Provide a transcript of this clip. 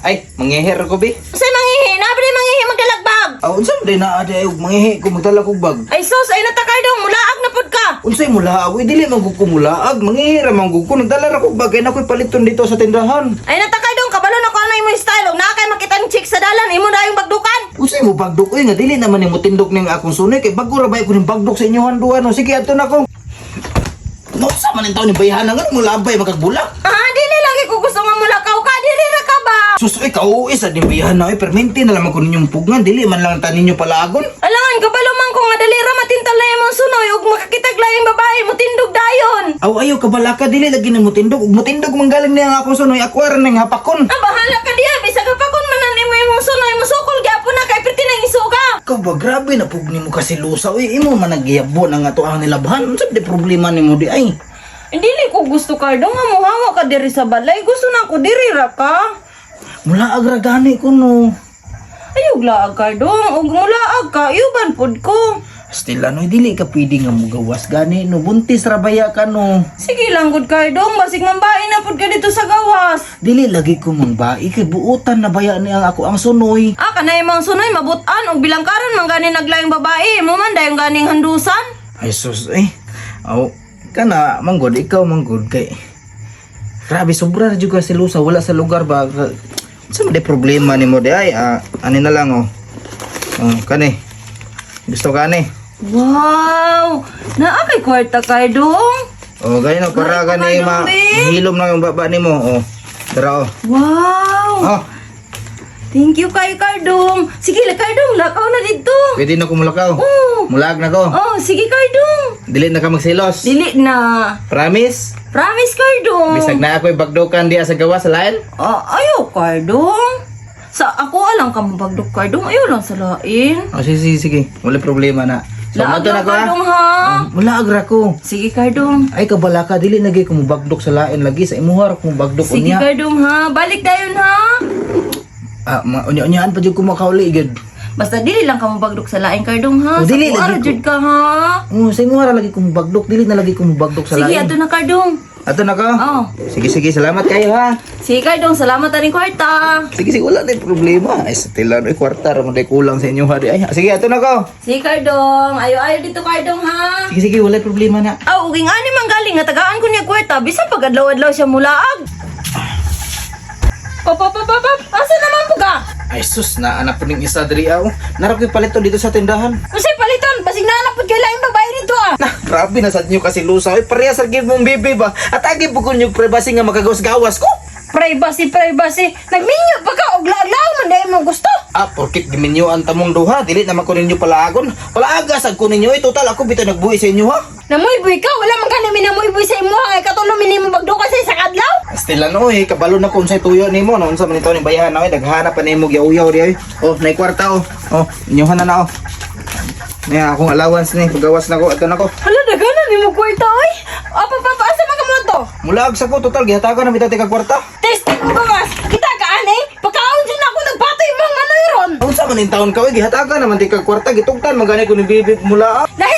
Ay, mangihir ko bi. Unsay mangihi? Naa ba di mangihi magdalagbag? Ah, unsa man day naa di ay og mangihi ko magdala kog bag. Ay sus, ay natakardong mulaag na pud ka. Unsay mulaag? Uy, dili man gud ko mulaag. Mangihi ra man gud ko. Nagdala ra kog bag kay nakoy paliton dito sa tindahan. Ay natakardong kabalo na ko ano imo style og naa kay makita ni chick sa dalan imo dayong bagdukan. Unsay mo bagdok oy nga dili naman nimo tindog ning akong sunay kay bago ra ba ko ning bagdok sa inyohan duha no. Sige, adto na ko. No, sa man taon ni bayhana nga mo labay makagbulak. Ah, dili lagi ko gusto nga mulakaw ka, dili ra ka ba? Sus, oy, kauwi sa din bayhana oy, permente na lamang ko ninyong pugnan, dili man lang ta ninyo palagon. Alangan kabalo man ko nga dali ra matintal na imong sunoy ug makakitag laing babae mo tindog dayon. Aw ayo kabalaka, dili lagi na mutindog ug mutindog man galing niya ang akong sunoy, ako ra ning hapakon. Ah, bahala ka diha bisag hapakon man na nimo imong sunoy musukol gyapon na kay perti nang isuga. Ikaw ba, grabe na pug nimo kasi lusa oy, imo man nagyabon ang ato ang nilabhan. Unsa di problema nimo di ay? Dili ko gusto Cardo nga muhawa ka diri sa balay. Gusto na ko diri ra ka. Mula agra gani ko no. Ayog laag Cardo, ug mulaag ka, iuban pud ko. Still ano, dili ka pwede nga mugawas gani no, buntis ra baya ka no. Sige lang gud Cardo, basig mambae na pud ka dito sa gawas. Dili lagi ko mangbai kay buotan na baya ni ang ako ang sunoy. Ah, kanay imong sunoy mabutan og bilang karon man gani naglayong babae, mo man dayong ganing handusan. Ay sus eh. Aw kana manggod ikaw manggod kay grabe sobra ra jud ka silusa wala sa lugar ba. Unsa man di problema nimo di ay ah, ani na lang oh. Oh, kani. Gusto ka ani? Wow! Naa kay kwarta Cardong. Oh, gani no para Ay, gani ma kumadong, be. hilom na yung baba nimo oh. Tara oh. Wow! Oh, Thank you kay Cardong. Sige la Cardong, lakaw na dito. pwede na ko mulakaw. Oh. Mulag na ko. Oh, sige Cardong. Dili na ka magsilos. Dili na. Promise? Promise Cardong. Bisag na ako'y bagdukan diya sa gawas sa lain. Ah, ayaw Cardong. Sa ako alang ka mabagdok Cardong, ayaw lang sa lain. Oh, sige, sige, sige. Wala problema na. So, Laag mato na lang ko ha. Cardong ha. Wala agra ko. Sige Cardong. Ay kabalaka dili na gyud ko mobagdok sa lain lagi sa imuha ra ko mobagdok Sige unya. Cardong ha. Balik dayon ha. Ah, unya-unyaan pa jud ko makauli gyud. Basta dili lang ka mabagdok sa lain Cardong ha. Oh, Sa dili, kuara lagi ko. jud ka ha. Oh, sa imuha ra lagi ko mobagdok, dili na lagi ko mobagdok sa Sige, lain. ato na Cardong. Ato na ko. Oh. Sige, sige, salamat kayo ha. Sige Cardong, salamat aning kwarta. Sige, sige, wala na yung problema. Ay, sa tilan, ay, kwarta, ramon day kulang sa inyo ha. Di. Ay, sige, ato na ko. Sige Cardong, ayo-ayo dito Cardong ha. Sige, sige, wala yung problema na. Aw, uging ani man galing nga tagaan ko niya kwarta bisan pag adlaw-adlaw siya mulaag. Pop, pop, pop, pop, pop. Asa naman po ka? Ay, sus, na anak po ning isa diri aw. Narap ko'y palito dito sa tindahan. Unsay paliton, basig na pud kay laing babae dito ah. Na, grabe na sad nyo kasi lusa. Ay, parehas sa give mong bibi ba? At agi po ko nyo privacy nga makagawas-gawas ko. Privacy, privacy. Nagminyo pa ka og laag-laag man dahil mo gusto. Ah, porkit giminyoan tamong duha, dili naman ko ninyo palaagon. Palaaga sad ko ninyo, eh, total ako bitaw nagbuhi sa inyo ha. Namoy-buy ka, wala man kani minamoy-buy sa imo kay katulo minimo bagdukan sa isa ka adlaw. Still ano eh, kabalo na ko unsay tuyo nimo, no unsa man ito ni bayahan na eh, daghana pa nimo gyauyaw di ay. Oh, nay kwarta oh. Oh, inyohan na na oh. Niya akong allowance ni, pagawas na ko, ato na ko. Hala, daghanan nimo kwarta oy. Apa pa pa asa man ka mo to? Mulaag sa ko total gihatagan na bitaw tika kwarta. Testing mo gawas. Kita ka ani, pagkaon jud na ako nagpatoy mong manoy ron. Unsa man in taon ka oy, gihatagan naman tika kwarta, gitugtan man gani ko ni bibi mula. Lahi